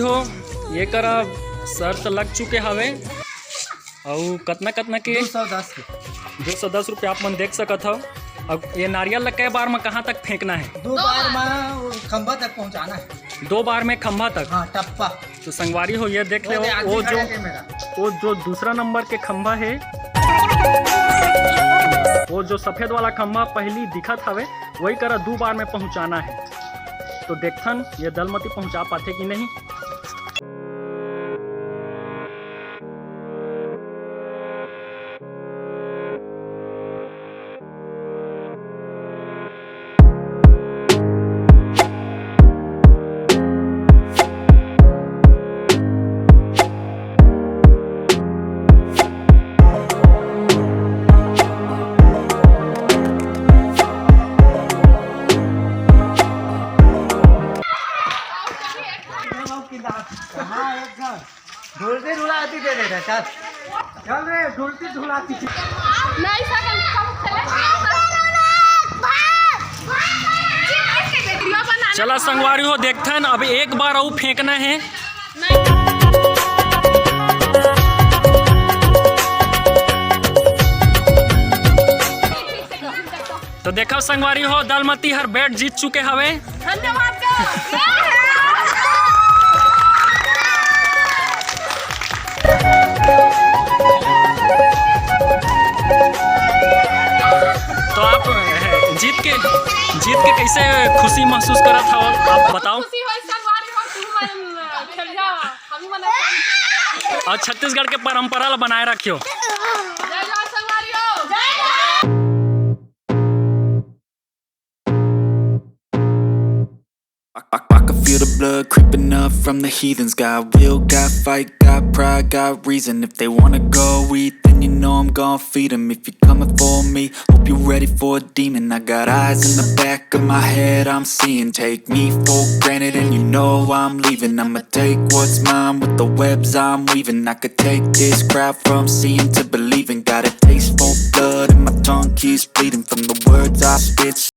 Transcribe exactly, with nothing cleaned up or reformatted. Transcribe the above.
हो, ये करा शर्त लग चुके हवे। अउ कतना कतना के? दो सौ दस के। दो सौ दस रुपया आप मन देख सकत हव। अब ये नारियल ला कै बार में कहाँ तक फेंकना है? दो बार में वो खंभा तक पहुँचाना है। दो बार में खंभा तक? हाँ, टप्पा। तो संगवारी हो, ये देख ले, वो वो, दे आदमी वो जो, खड़ा है मेरा। वो जो दूसरा नंबर के खंभा है, वो जो सफेद वाला खंभा पहली दिखत हवे, वही करा दो बार में पहुँचाना है। तो देखथन ये दलमती पहुँचा पाथे कि नहीं। ढुलती ढुलाती दे देता, चल। चल रे, ढुलती ढुलाती। नहीं, सर, हम, हम खेले। चला संगवारी हो, देखथन अब एक बार अउ फेंकना है। तो देखव संगवारी हो, दलमती हर बैट जीत चुके हवे। धन्यवाद का। तो आप, अ, जीत के, जीत के कैसे खुशी महसूस करत हव, आप बताओ। खुशी होय, संगवारी हो, तू मन, अ, खेल जा, हम मन। और छत्तीसगढ़ के परंपरा ला बनाए रखियो। जय जोहार संगवारी हो। I, I, I can feel the blood creeping up from the heathens. Got will, got fight, got pride, got reason. If they wanna go eat, then you know I'm gon' feed 'em. If you're coming for me, hope you're ready for a demon. I got eyes in the back of my head, I'm seeing. Take me for granted, and you know I'm leaving. I'ma take what's mine with the webs I'm weaving. I could take this crowd from seeing to believing. Got a taste for blood, and my tongue keeps bleeding from the words I spit.